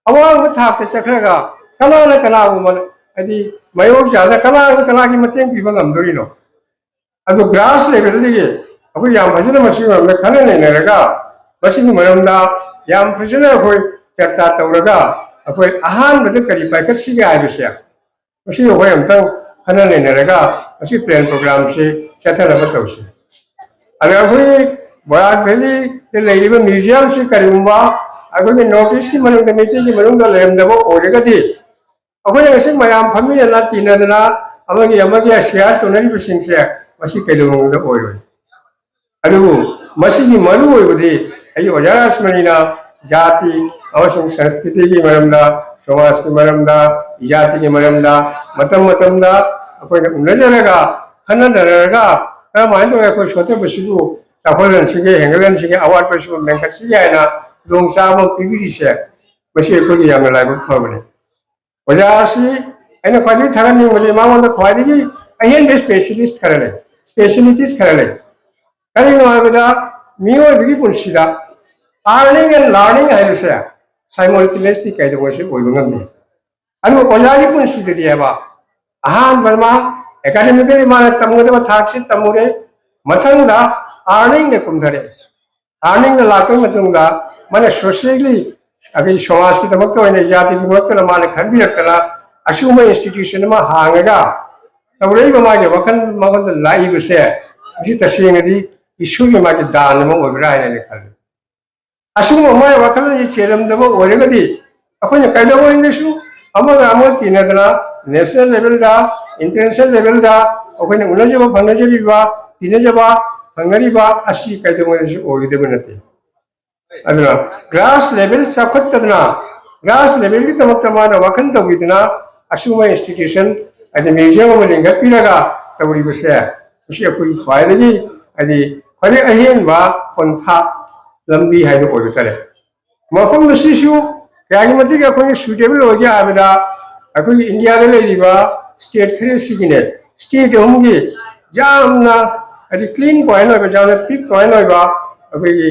ꯑꯋꯥꯡꯕ ꯊꯥꯛꯇ ꯆꯠꯈ꯭ꯔꯒ ꯀꯅꯥꯅ ꯀꯅꯥꯕꯨ ꯃ-, ꯍꯥꯏꯗꯤ ꯃꯥꯌꯣꯛ ꯆꯥꯗ ꯀꯅꯥꯅ ꯀꯅꯥꯒꯤ ꯃꯇꯦꯡ ꯄꯤꯕ ꯉꯝꯗꯣꯔꯤꯅꯣ? ꯑꯗꯨ ꯒ꯭ꯔꯥꯁ ꯂꯦꯚꯦꯜꯗꯒꯤ ꯑꯩꯈꯣꯏ ꯌꯥꯝ ꯐꯖꯅ ꯃꯁꯤꯒꯤ ꯃꯔꯝꯗ ꯈꯟꯅ ꯅꯩꯅꯔꯒ ꯃꯁꯤꯒꯤ ꯃꯔꯝꯗ ꯌꯥꯝ ꯐꯖꯅ ꯑꯩꯈꯣꯏ ꯆꯔꯆꯥ ꯇꯧꯔꯒ ꯑꯩꯈꯣꯏ ꯑꯍꯥꯟꯕꯗ ꯀꯔꯤ ꯄꯥꯏꯈꯠꯁꯤꯒꯦ ꯍꯥꯏꯕꯁꯦ ꯃꯁꯤ ꯑꯩꯈꯣꯏ ꯑꯝꯇꯪ ꯈꯟꯅ ꯅꯩꯅꯔꯒ ꯃꯁꯤ ꯄ꯭ꯂꯦꯟ ꯄ꯭ꯔꯣꯒ꯭ꯔꯥꯝꯁꯤ ꯆꯠꯊꯅꯕ ꯇꯧꯁꯤ꯫ ꯑꯗ ꯑꯩꯈꯣꯏ ꯕꯣꯔꯥꯛ ꯚꯦꯂꯤꯗ ꯂꯩꯔꯤꯕ ꯃ꯭ꯌꯨꯖꯤꯌꯝꯁꯤ ꯀꯔꯤꯒꯨꯝꯕ ꯑꯩꯈꯣꯏꯒꯤ ꯅꯣꯔꯠ ꯏꯁꯀꯤ ꯃꯅꯨꯡꯗ, ꯃꯩꯇꯩꯒꯤ ꯃꯅꯨꯡꯗ ꯂꯩꯔꯝꯗꯕ ꯑꯣꯏꯔꯒꯗꯤ ꯑꯩꯈꯣꯏꯅ ꯉꯁꯤ ꯃꯌꯥꯝ ꯐꯝꯃꯤꯟꯅꯅ ꯇꯤꯟꯅꯗꯅ ꯑꯃꯒꯤ ꯑꯃꯒꯤ ꯁꯤꯌꯥꯔ ꯇꯧꯅꯔꯤꯕꯁꯤꯡꯁꯦ ꯃꯁꯤ ꯀꯩꯗꯧꯅꯨꯡꯗ ꯑꯣꯏꯔꯣꯏ꯫ ꯑꯗꯨꯕꯨ ꯃꯁꯤꯒꯤ ꯃꯔꯨ ꯑꯣꯏꯕꯗꯤ ꯑꯩꯒꯤ ꯑꯣꯖꯥ ꯔꯥꯖꯃꯅꯤꯅ ꯖꯥꯇꯤ ꯑꯃꯁꯨꯡ ꯁꯪꯁꯀ꯭ꯔꯤꯇꯤꯒꯤ ꯃꯔꯝꯗ, ꯁꯃꯥꯖꯀꯤ ꯃꯔꯝꯗ, ꯖꯥꯇꯤꯒꯤ ꯃꯔꯝꯗ ꯃꯇꯝ ꯃꯇꯝꯗ ꯑꯩꯈꯣꯏꯅ ꯎꯅꯖꯔꯒ, ꯈꯟꯅꯅꯔꯒ ꯀꯔꯝꯍꯥꯏꯅ ꯇꯧꯔꯒ ꯑꯩꯈꯣꯏ ꯁꯣꯠꯊꯕꯁꯤꯕꯨ ꯆꯥꯎꯈꯠꯍꯟꯁꯤꯒꯦ, ꯍꯦꯟꯒꯠꯍꯟꯁꯤꯒꯦ, ꯑꯋꯥꯠꯄꯁꯤꯕꯨ ꯃꯦꯟꯈꯠꯁꯤꯒꯦ ꯍꯥꯏꯅ ꯈꯨꯗꯣꯡꯆꯥꯕ ꯑꯃ ꯄꯤꯕꯤꯔꯤꯁꯦ, ꯃꯁꯤ ꯑꯩꯈꯣꯏꯒꯤ ꯌꯥꯝꯅ ꯂꯥꯏꯕꯛ ꯐꯕꯅꯤ꯫ ꯑꯣꯖꯥ ꯑꯁꯤ ꯑꯩꯅ ꯈ꯭ꯋꯥꯏꯗꯒꯤ ꯊꯥꯒꯠꯅꯤꯡꯕꯗꯤ ꯃꯉꯣꯟꯗ ꯈ꯭ꯋꯥꯏꯗꯒꯤ ꯑꯍꯦꯟꯕ specialist ꯈꯔ ꯂꯩ, specialities ꯈꯔ ꯂꯩ꯫ ꯀꯔꯤꯒꯤꯅꯣ ꯍꯥꯏꯕꯗ ꯃꯤꯑꯣꯏꯕꯒꯤ ꯄꯨꯟꯁꯤꯗ earning and learning ꯍꯥꯏꯕꯁꯦ simultaneously ꯀꯩꯗꯧꯉꯩꯁꯨ ꯑꯣꯏꯕ ꯉꯝꯗꯦ꯫ ꯑꯗꯨꯒ ꯑꯣꯖꯥꯒꯤ ꯄꯨꯟꯁꯤꯗꯗꯤ ꯍꯥꯏꯕ, ꯑꯍꯥꯟꯕ ꯃꯥ academically ꯃꯥꯅ ꯇꯝꯒꯗꯕ ꯊꯥꯛꯁꯤ ꯇꯝꯃꯨꯔꯦ, ꯃꯊꯪꯗ earningꯗ ꯀꯨꯝꯊꯔꯛꯑꯦ꯫ Earningꯗ ꯂꯥꯛꯄ ꯃꯇꯨꯡꯗ ꯃꯥꯅ socially, ꯑꯩꯈꯣꯏ ꯁꯃꯥꯖꯀꯤꯗꯃꯛꯇ ꯑꯣꯏꯅ, ꯖꯥꯇꯤꯒꯤꯗꯃꯛꯇ ꯑꯣꯏꯅ ꯃꯥꯅ ꯈꯟꯕꯤꯔꯛꯇꯅ ꯑꯁꯤꯒꯨꯝꯕ institution ꯑꯃ ꯍꯥꯡꯉꯒ ꯇꯧꯔꯛꯏꯕ ꯃꯥꯒꯤ ꯋꯥꯈꯜ ꯃꯉꯣꯟꯗ ꯂꯥꯛꯏꯕꯁꯦ, ꯃꯁꯤ ꯇꯁꯦꯡꯅꯗꯤ ꯏꯁꯣꯔꯒꯤ ꯃꯥꯒꯤ ꯗꯥꯟ ꯑꯃ ꯑꯣꯏꯕ꯭ꯔꯥ ꯍꯥꯏꯅ ꯑꯩꯅ ꯈꯜꯂꯤ꯫ ꯑꯁꯤꯒꯨꯝꯕ ꯃꯥꯒꯤ ꯋꯥꯈꯜꯂꯣꯟꯁꯤ ꯆꯦꯜꯂꯝꯗꯕ ꯑꯣꯏꯔꯒꯗꯤ ꯑꯩꯈꯣꯏꯅ ꯀꯩꯗꯧꯉꯩꯗꯁꯨ ꯑꯃꯒ ꯑꯃꯒ ꯇꯤꯟꯅꯗꯅ national levelꯗ, international levelꯗ ꯑꯩꯈꯣꯏꯅ ꯎꯅꯖꯕ ꯐꯪꯅꯖꯔꯤꯕ, ꯇꯤꯟꯅꯖꯕ ꯐꯪꯅꯔꯤꯕ ꯑꯁꯤ ꯀꯩꯗꯧꯉꯩꯗꯁꯨ ꯑꯣꯏꯒꯗꯕ ꯅꯠꯇꯦ꯫ ꯑꯗꯨꯅ grass level ꯆꯥꯎꯈꯠꯇꯗꯅ, grass levelꯒꯤꯗꯃꯛꯇ ꯃꯥꯅ ꯋꯥꯈꯜ ꯇꯧꯕꯤꯗꯅ ꯑꯁꯤꯒꯨꯝꯕ institution, ꯍꯥꯏꯗꯤ museum ꯑꯃ ꯂꯤꯡꯈꯠꯄꯤꯔꯒ ꯇꯧꯔꯤꯕꯁꯦ, ꯃꯁꯤ ꯑꯩꯈꯣꯏꯒꯤ ꯈ꯭ꯋꯥꯏꯗꯒꯤ, ꯍꯥꯏꯗꯤ ꯈ꯭ꯋꯥꯏꯗꯒꯤ ꯑꯍꯦꯟꯕ ꯈꯣꯡꯊꯥꯡ, ꯂꯝꯕꯤ ꯍꯥꯏꯗꯣ ꯑꯣꯏꯕ ꯇꯥꯔꯦ꯫ ꯃꯐꯝ ꯑꯁꯤꯁꯨ ꯀꯌꯥꯒꯤ ꯃꯇꯤꯛ ꯑꯩꯈꯣꯏꯅ suitable ꯑꯣꯏꯒꯦ ꯍꯥꯏꯕꯗ, ꯑꯩꯈꯣꯏꯒꯤ ꯏꯟꯗꯤꯌꯥꯗ ꯂꯩꯔꯤꯕ state ꯈꯔꯁꯤꯒꯤꯅꯦ, state ꯑꯍꯨꯝꯒꯤ ꯌꯥꯝꯅ, ꯍꯥꯏꯗꯤ clean point ꯑꯣꯏꯕ, ꯌꯥꯝꯅ peak point ꯑꯣꯏꯕ, ꯑꯩꯈꯣꯏꯒꯤ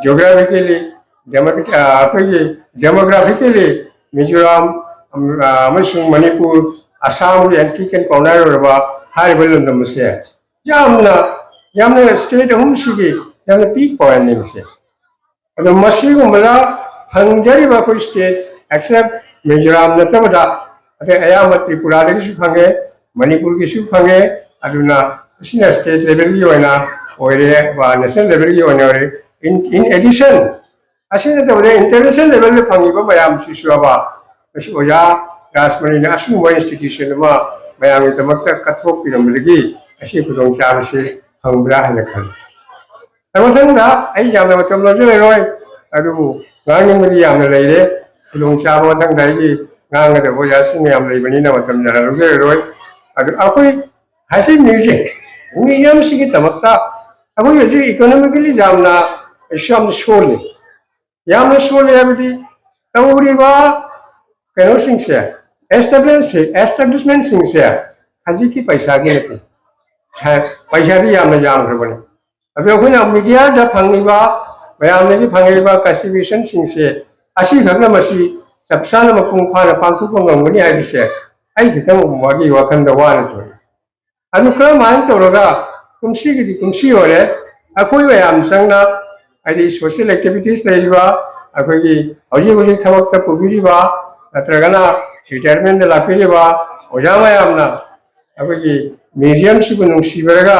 geographically, ꯗꯦꯃꯣ-, ꯑ, ꯑꯩꯈꯣꯏꯒꯤ demographically ꯃꯤꯖꯣꯔꯥꯝ, ꯑꯝ-, ꯑ, ꯑꯃꯁꯨꯡ ꯃꯅꯤꯄꯨꯔ, ꯑꯁꯥꯝꯒꯤ antique and colonial ꯑꯣꯏꯔꯕ ꯍꯥꯏꯔꯤꯕ ꯂꯝꯗꯝ ꯑꯁꯦ ꯌꯥꯝꯅ, ꯌꯥꯝꯅ state ꯑꯍꯨꯝꯁꯤꯒꯤ ꯌꯥꯝꯅ peak pointꯅꯤ ꯃꯁꯦ꯫ ꯑꯗꯣ ꯃꯁꯤꯒꯨꯝꯕꯗ ꯐꯪꯖꯔꯤꯕ ꯑꯩꯈꯣꯏ state, except ꯃꯤꯖꯣꯔꯥꯝ ꯅꯠꯇꯕꯗ, ꯑꯇꯩ ꯑꯌꯥꯝꯕ ꯇ꯭ꯔꯤꯄꯨꯔꯥꯗꯒꯤꯁꯨ ꯐꯪꯉꯦ, ꯃꯅꯤꯄꯨꯔꯒꯤꯁꯨ ꯐꯪꯉꯦ꯫ ꯑꯗꯨꯅ ꯃꯁꯤꯅ state levelꯒꯤ ꯑꯣꯏꯅ ꯑꯣꯏꯔꯦ, ꯕ national levelꯒꯤ ꯑꯣꯏꯅ ꯑꯣꯏꯔꯦ꯫ In, in addition, ꯑꯁꯤ ꯅꯠꯇꯕꯗ international levelꯗ ꯐꯪꯉꯤꯕ ꯃꯌꯥꯝꯁꯤꯁꯨ ꯑꯕ, ꯃꯁꯤ ꯑꯣꯖꯥ ꯔꯥꯖꯃꯅꯤꯅ ꯑꯁꯤꯒꯨꯝꯕ institution ꯑꯃ ꯃꯌꯥꯝꯒꯤꯗꯃꯛꯇ ꯀꯠꯊꯣꯛꯄꯤꯔꯝꯕꯗꯒꯤ ꯑꯁꯤ ꯈꯨꯗꯣꯡꯆꯥꯕꯁꯤ ꯐꯪꯕ꯭ꯔꯥ ꯍꯥꯏꯅ ꯈꯜꯂꯤ꯫ ꯃꯊꯪꯗ ꯑꯩ ꯌꯥꯝꯅ ꯃꯇꯝ ꯂꯧꯖꯔꯔꯣꯏ, ꯑꯗꯨꯕꯨ ꯉꯥꯡꯅꯤꯡꯕꯗꯤ ꯌꯥꯝꯅ ꯂꯩꯔꯦ꯫ ꯈꯨꯗꯣꯡꯆꯥꯕ ꯃꯊꯪꯗ ꯑꯩꯒꯤ ꯉꯥꯡꯒꯗꯕ ꯑꯣꯖꯥꯁꯤꯡ ꯃꯌꯥꯝ ꯂꯩꯕꯅꯤꯅ ꯃꯇꯝ ꯌꯥꯝꯅ ꯂꯧꯖꯔꯔꯣꯏ꯫ ꯑꯗꯨ ꯑꯩꯈꯣꯏ ꯍꯥꯏꯁꯤ museum, museumꯁꯤꯒꯤꯗꯃꯛꯇ ꯑꯩꯈꯣꯏ ꯍꯧꯖꯤꯛ economically ꯌꯥꯝꯅ, ꯌꯥꯝꯅ ꯁꯣꯜꯂꯤ꯫ ꯌꯥꯝꯅ ꯁꯣꯜꯂꯤ ꯍꯥꯏꯕꯗꯤ ꯇꯧꯔꯤꯕ ꯀꯩꯅꯣꯁꯤꯡꯁꯦ, ꯑꯦꯁꯇꯥꯕ꯭ꯂꯤꯁ ꯑꯦꯁꯇꯥꯕ꯭ꯂꯤꯁꯃꯦꯟꯁꯤꯡꯁꯦ ꯍꯧꯖꯤꯛꯀꯤ ꯄꯩꯁꯥꯒꯤ ꯅꯠꯇꯦ꯫ ꯍ-, ꯄꯩꯁꯥꯗꯤ ꯌꯥꯝꯅ ꯌꯥꯝꯈ꯭ꯔꯕꯅꯤ꯫ ꯑꯗꯣ ꯑꯩꯈꯣꯏꯅ ꯃꯤꯗꯤꯌꯥꯗ ꯐꯪꯉꯤꯕ, ꯃꯌꯥꯝꯗꯒꯤ ꯐꯪꯉꯛꯏꯕ ꯀꯟꯇ꯭ꯔꯤꯕ꯭ꯌꯨꯁꯟꯁꯤꯡꯁꯦ ꯑꯁꯤꯈꯛꯅ ꯃꯁꯤ ꯆꯞ ꯆꯥꯅ ꯃꯄꯨꯡ ꯐꯥꯅ ꯄꯥꯡꯊꯣꯛꯄ ꯉꯝꯒꯅꯤ ꯍꯥꯏꯕꯁꯦ ꯑꯩ ꯈꯤꯇꯪ ꯃꯥꯒꯤ ꯋꯥꯈꯜꯗ ꯋꯥꯅ ꯊꯣꯛꯏ꯫ ꯑꯗꯨ ꯀꯔꯝꯍꯥꯏꯅ ꯇꯧꯔꯒ ꯀꯨꯝꯁꯤꯒꯤꯗꯤ ꯀꯨꯝꯁꯤ ꯑꯣꯏꯔꯦ, ꯑꯩꯈꯣꯏ ꯃꯌꯥꯝ ꯆꯪꯅ, ꯍꯥꯏꯗꯤ ꯁꯣꯁꯤꯌꯦꯜ ꯑꯦꯛꯇꯤꯚꯤꯇꯤꯁ ꯂꯩꯔꯤꯕ, ꯑꯩꯈꯣꯏꯒꯤ ꯍꯧꯖꯤꯛ ꯍꯧꯖꯤꯛ ꯊꯕꯛꯇ ꯄꯨꯕꯤꯔꯤꯕ, ꯅꯠꯇ꯭ꯔꯒꯅ ꯔꯤꯇꯥꯌꯔꯃꯦꯟꯗ ꯂꯥꯛꯄꯤꯔꯤꯕ ꯑꯣꯖꯥ ꯃꯌꯥꯝꯅ ꯑꯩꯈꯣꯏꯒꯤ ꯃ꯭ꯌꯨꯖꯤꯌꯝꯁꯤꯕꯨ ꯅꯨꯡꯁꯤꯕꯤꯔꯒ,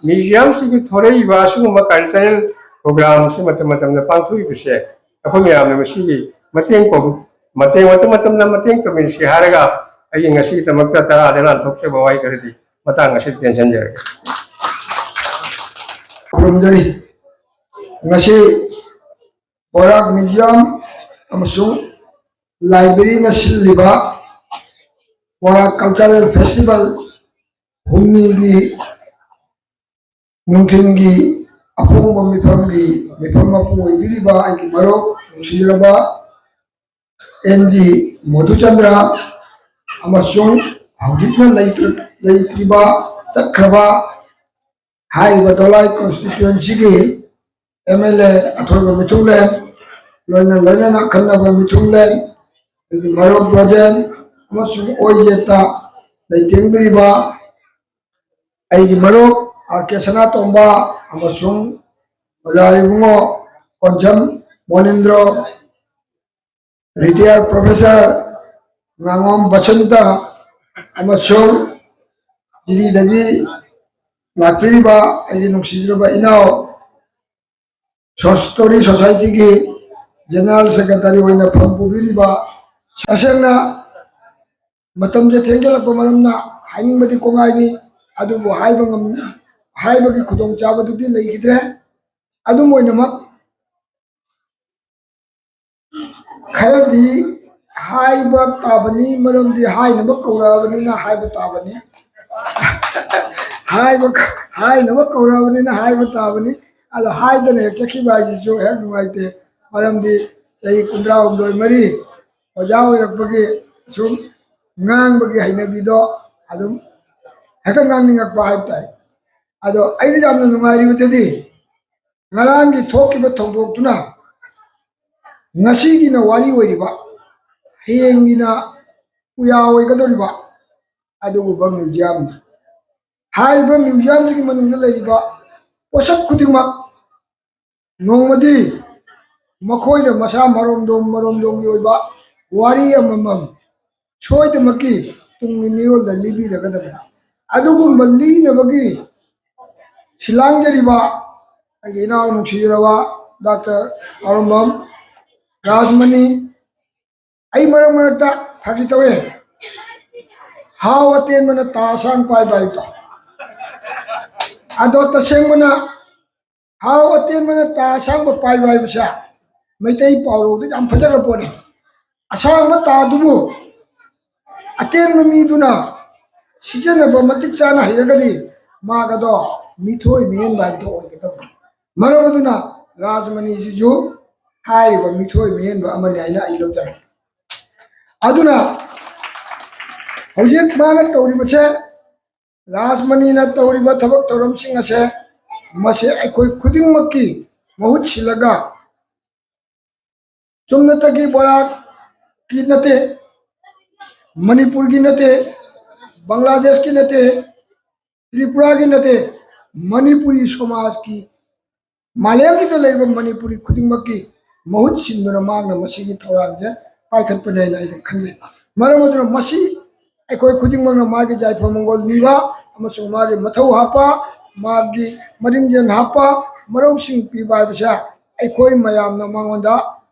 ꯃ꯭ꯌꯨꯖꯤꯌꯝꯁꯤꯒꯤ ꯊꯣꯔꯛꯏꯕ ꯑꯁꯤꯒꯨꯝꯕ ꯀꯜꯆꯔꯦꯜ ꯄ꯭ꯔꯣꯒ꯭ꯔꯥꯝꯁꯤ ꯃꯇꯝ ꯃꯇꯝꯗ ꯄꯥꯡꯊꯣꯛꯏꯕꯁꯦ ꯑꯩꯈꯣꯏ ꯃꯌꯥꯝꯅ ꯃꯁꯤꯒꯤ ꯃꯇꯦꯡ ꯄꯥꯡ-, ꯃꯇꯦꯡ ꯃꯇꯝ ꯃꯇꯝꯗ ꯃꯇꯦꯡ ꯇꯧꯃꯤꯟꯅꯁꯤ ꯍꯥꯏꯔꯒ ꯑꯩꯒꯤ ꯉꯁꯤꯒꯤꯗꯃꯛꯇ ꯇꯔꯥꯗ ꯂꯥꯟꯊꯣꯛꯆꯕ ꯋꯥꯍꯩ ꯈꯔꯗꯤ ꯃꯇꯥꯡ ꯑꯁꯤꯗ ꯇꯦꯟꯁꯤꯟꯖꯔꯒꯦ꯫ ꯈꯨꯔꯨꯝꯖꯔꯤ꯫ ꯉꯁꯤ ꯕꯣꯔꯥꯛ ꯃ꯭ꯌꯨꯖꯤꯌꯝ ꯑꯃꯁꯨꯡ ꯂꯥꯏꯕ꯭ꯔꯦꯔꯤꯅ ꯁꯤꯜꯂꯤꯕ ꯕꯣꯔꯥꯛ ꯀꯜꯆꯔꯦꯜ ꯐꯦꯁꯇꯤꯚꯦꯜ ꯍꯨꯝꯅꯤꯒꯤ ꯅꯨꯡꯊꯤꯜꯒꯤ ꯑꯐꯣꯡꯕ ꯃꯤꯐꯝꯒꯤ ꯃꯤꯐꯝ ꯃꯄꯨ ꯑꯣꯏꯕꯤꯔꯤꯕ ꯑꯩꯒꯤ ꯃꯔꯨꯞ ꯅꯨꯡꯁꯤꯖꯔꯕ ꯑꯦꯟ ꯖꯤ ꯃꯣꯙꯨꯆꯟꯗ꯭ꯔ ꯑꯃꯁꯨꯡ ꯍꯧꯖꯤꯛꯅ ꯂꯩꯇ꯭ꯔ-, ꯂꯩꯇ꯭ꯔꯤꯕ, ꯆꯠꯈ꯭ꯔꯕ ꯍꯥꯏꯔꯤꯕ ꯗꯣꯂꯥꯏ ꯀꯣꯟꯁꯇꯤꯇ꯭ꯋꯦꯟꯁꯤꯒꯤ ꯑꯦꯝ ꯑꯦꯜ ꯑꯦ ꯑꯊꯣꯏꯕ ꯃꯤꯊꯨꯡꯂꯦꯟ, ꯂꯣꯏꯅ ꯂꯣꯏꯅꯅ ꯑꯈꯟꯅꯕ ꯃꯤꯊꯨꯡꯂꯦꯟ, ꯑꯩꯒꯤ ꯃꯔꯨꯞ ꯕ꯭ꯔꯣꯖꯦꯟ ꯑꯃꯁꯨꯡ ꯑꯣꯏꯖꯦꯠꯇ ꯂꯩꯇꯦꯡꯕꯤꯔꯤꯕ ꯑꯩꯒꯤ ꯃꯔꯨꯞ ꯑꯥꯔ ꯀꯦ ꯁꯅꯥꯇꯣꯝꯕ ꯑꯃꯁꯨꯡ ꯑꯣꯖꯥ ꯏꯕꯨꯡꯉꯣ ꯀꯣꯟꯁꯝ ꯃꯣꯅꯤꯟꯗ꯭ꯔꯣ, ꯔꯤꯇꯥꯌꯔ ꯄ꯭ꯔꯣꯐꯦꯁꯔ ꯉꯥꯉꯣꯝ ꯕꯁꯟꯇ ꯑꯃꯁꯨꯡ ꯗꯤꯜꯂꯤꯗꯒꯤ ꯂꯥꯛꯄꯤꯔꯤꯕ ꯑꯩꯒꯤ ꯅꯨꯡꯁꯤꯖꯔꯕ ꯏꯅꯥꯎ ꯁꯣ-, ꯁ꯭ꯇꯣꯔꯤ ꯁꯣꯁꯥꯏꯇꯤꯒꯤ ꯖꯦꯅꯔꯦꯜ ꯁꯦꯀ꯭ꯔꯦꯇꯔꯤ ꯑꯣꯏꯅ ꯐꯝ ꯄꯨꯕꯤꯔꯤꯕ, ꯇꯁꯦꯡꯅ ꯃꯇꯝꯁꯦ ꯊꯦꯡꯖꯤꯜꯂꯛꯄ ꯃꯔꯝꯅ ꯍꯥꯏꯅꯤꯡꯕꯗꯤ ꯀꯣꯡꯒꯥꯏꯅꯤ, ꯑꯗꯨꯕꯨ ꯍꯥꯏꯕ ꯉꯝ-, ꯍꯥꯏꯕꯒꯤ ꯈꯨꯗꯣꯡꯆꯥꯕꯗꯨꯗꯤ ꯂꯩꯈꯤꯗ꯭ꯔꯦ꯫ ꯑꯗꯨꯝ ꯑꯣꯏꯅꯃꯛ, ꯈꯔꯗꯤ ꯍꯥꯏꯕ ꯇꯥꯕꯅꯤ, ꯃꯔꯝꯗꯤ ꯍꯥꯏꯅꯕ ꯀꯧꯔꯛꯑꯕꯅꯤꯅ ꯍꯥꯏꯕ ꯇꯥꯕꯅꯤ꯫ ꯍꯥꯏꯕ, ꯍꯥꯏꯅꯕ ꯀꯧꯔꯛꯑꯕꯅꯤꯅ ꯍꯥꯏꯕ ꯇꯥꯕꯅꯤ꯫ ꯑꯗꯣ ꯍꯥꯏꯗꯅ ꯍꯦꯛ ꯆꯠꯈꯤꯕ ꯍꯥꯏꯁꯤꯁꯨ ꯍꯦꯛ ꯅꯨꯡꯉꯥꯏꯇꯦ, ꯃꯔꯝꯗꯤ ꯆꯍꯤ ꯀꯨꯟꯊ꯭ꯔꯥꯍꯨꯝꯗꯣꯏ ꯃꯔꯤ ꯑꯣꯖꯥ ꯑꯣꯏꯔꯛꯄꯒꯤ ꯁꯨꯝ ꯉꯥꯡꯕꯒꯤ ꯍꯩꯅꯕꯤꯗꯣ ꯑꯗꯨꯝ ꯍꯦꯛꯇ ꯉꯥꯡꯅꯤꯡꯉꯛꯄ ꯍꯥꯏꯕ ꯇꯥꯏ꯫ ꯑꯗꯣ ꯑꯩꯅ ꯌꯥꯝꯅ ꯅꯨꯡꯉꯥꯏꯔꯤꯕꯗꯨꯗꯤ, ꯉꯔꯥꯡꯒꯤ ꯊꯣꯛꯈꯤꯕ ꯊꯧꯗꯣꯛꯇꯨꯅ ꯉꯁꯤꯒꯤꯅ ꯋꯥꯔꯤ ꯑꯣꯏꯔꯤꯕ, ꯍꯌꯦꯡꯒꯤꯅ ꯎꯌꯥ ꯑꯣꯏꯒꯗꯧꯔꯤꯕ ꯑꯗꯨꯒꯨꯝꯕ ꯃ꯭ꯌꯨꯖꯤꯌꯝꯅꯤ꯫ ꯍꯥꯏꯔꯤꯕ ꯃ꯭ꯌꯨꯖꯤꯌꯝꯁꯤꯒꯤ ꯃꯅꯨꯡꯗ ꯂꯩꯔꯤꯕ ꯄꯣꯠꯁꯛ ꯈꯨꯗꯤꯡꯃꯛ ꯅꯣꯡꯃꯗꯤ ꯃꯈꯣꯏꯅ ꯃꯁꯥ ꯃꯔꯣꯝꯗꯣꯝ ꯃꯔꯣꯝꯗꯣꯝꯒꯤ ꯑꯣꯏꯕ ꯋꯥꯔꯤ ꯑꯃꯃꯝ ꯁꯣꯏꯗꯅꯃꯛꯀꯤ ꯇꯨꯡꯒꯤ ꯃꯤꯔꯣꯜꯗ ꯂꯤꯕꯤꯔꯒꯗꯕꯅꯤ꯫ ꯑꯗꯨꯒꯨꯝꯕ ꯂꯤꯅꯕꯒꯤ ꯁꯤꯜꯂꯥꯡꯖꯔꯤꯕ ꯑꯩꯒꯤ ꯏꯅꯥꯎ ꯅꯨꯡꯁꯤꯖꯔꯕ ꯗꯥꯛꯇꯔ ꯑꯔꯨꯝꯕꯝ ꯔꯥꯖꯃꯅꯤ, ꯑꯩ ꯃꯔꯛ ꯃꯔꯛꯇ ꯐꯥꯒꯤ ꯇꯧꯋꯦ, ꯍꯥꯎ ꯑꯇꯦꯟꯕꯅ ꯇꯥ ꯑꯁꯥꯡ ꯄꯥꯏꯕ ꯍꯥꯏꯕꯗꯣ꯫ ꯑꯗꯣ ꯇꯁꯦꯡꯕꯅ ꯍꯥꯎ ꯑꯇꯦꯟꯕꯅ ꯇꯥ ꯑꯁꯥꯡꯕ ꯄꯥꯏꯕ ꯍꯥꯏꯕꯁꯦ ꯃꯩꯇꯩ ꯄꯥꯎꯔꯧꯗ ꯌꯥꯝ ꯐꯖꯈ꯭ꯔ ꯄꯣꯠꯅꯤ꯫ ꯑꯁꯥꯡꯕ ꯇꯥꯗꯨꯕꯨ ꯑꯇꯦꯟꯕ ꯃꯤꯗꯨꯅ ꯁꯤꯖꯤꯟꯅꯕ ꯃꯇꯤꯛ ꯆꯥꯅ ꯍꯩꯔꯒꯗꯤ ꯃꯥꯒꯗꯣ ꯃꯤꯊꯣꯏ ꯃꯤꯍꯦꯟꯕ ꯍꯥꯏꯕꯗꯣ ꯑꯣꯏꯒꯗꯕꯅꯤ꯫ ꯃꯔꯝ ꯑꯗꯨꯅ ꯔꯥꯖꯃꯅꯤꯁꯤꯁꯨ ꯍꯥꯏꯔꯤꯕ ꯃꯤꯊꯣꯏ ꯃꯤꯍꯦꯟꯕ ꯑꯃꯅꯤ ꯍꯥꯏꯅ ꯑꯩ ꯂꯧꯖꯔꯦ꯫ ꯑꯗꯨꯅ ꯍꯧꯖꯤꯛ ꯃꯥꯅ ꯇꯧꯔꯤꯕꯁꯦ, ꯔꯥꯖꯃꯅꯤꯅ ꯇꯧꯔꯤꯕ ꯊꯕꯛ ꯊꯧꯔꯝꯁꯤꯡ ꯑꯁꯦ, ꯃꯁꯤ ꯑꯩꯈꯣꯏ ꯈꯨꯗꯤꯡꯃꯛꯀꯤ ꯃꯍꯨꯠ ꯁꯤꯜꯂꯒ, ꯆꯨꯝꯅꯇꯒꯤ ꯕꯣꯔꯥꯒꯤ ꯅꯠꯇꯦ, ꯃꯅꯤꯄꯨꯔꯒꯤ ꯅꯠꯇꯦ, ꯕꯪꯒ꯭ꯂꯥꯗꯦꯁꯀꯤ ꯅꯠꯇꯦ, ꯇ꯭ꯔꯤꯄꯨꯔꯥꯒꯤ ꯅꯠꯇꯦ, ꯃꯅꯤꯄꯨꯔꯤ ꯁꯃꯥꯖꯀꯤ, ꯃꯥꯂꯦꯝꯁꯤꯗ ꯂꯩꯔꯤꯕ ꯃꯅꯤꯄꯨꯔꯤ ꯈꯨꯗꯤꯡꯃꯛꯀꯤ ꯃꯍꯨꯠ ꯁꯤꯟꯗꯨꯅ ꯃꯍꯥꯛꯅ ꯃꯁꯤꯒꯤ ꯊꯧꯔꯥꯡꯁꯦ ꯄꯥꯏꯈꯠꯄꯅꯦꯅ ꯑꯩꯅ ꯈꯟꯖꯩ꯫ ꯃꯔꯝ ꯑꯗꯨꯅ ꯃꯁꯤ ꯑꯩꯈꯣꯏ ꯈꯨꯗꯤꯡꯃꯛꯅ ꯃꯥꯒꯤ ꯌꯥꯏꯐ ꯃꯪꯒꯣꯜ ꯅꯤꯕ ꯑꯃꯁꯨꯡ ꯃꯥꯒꯤ ꯃꯊꯧ ꯍꯥꯞꯄ, ꯃꯥꯒꯤ ꯃꯔꯤꯡꯖꯦꯜ ꯍꯥꯞꯄ, ꯃꯔꯧꯁꯤꯡ ꯄꯤꯕ ꯍꯥꯏꯕꯁꯦ ꯑꯩꯈꯣꯏ ꯃꯌꯥꯝꯅ ꯃꯉꯣꯟꯗ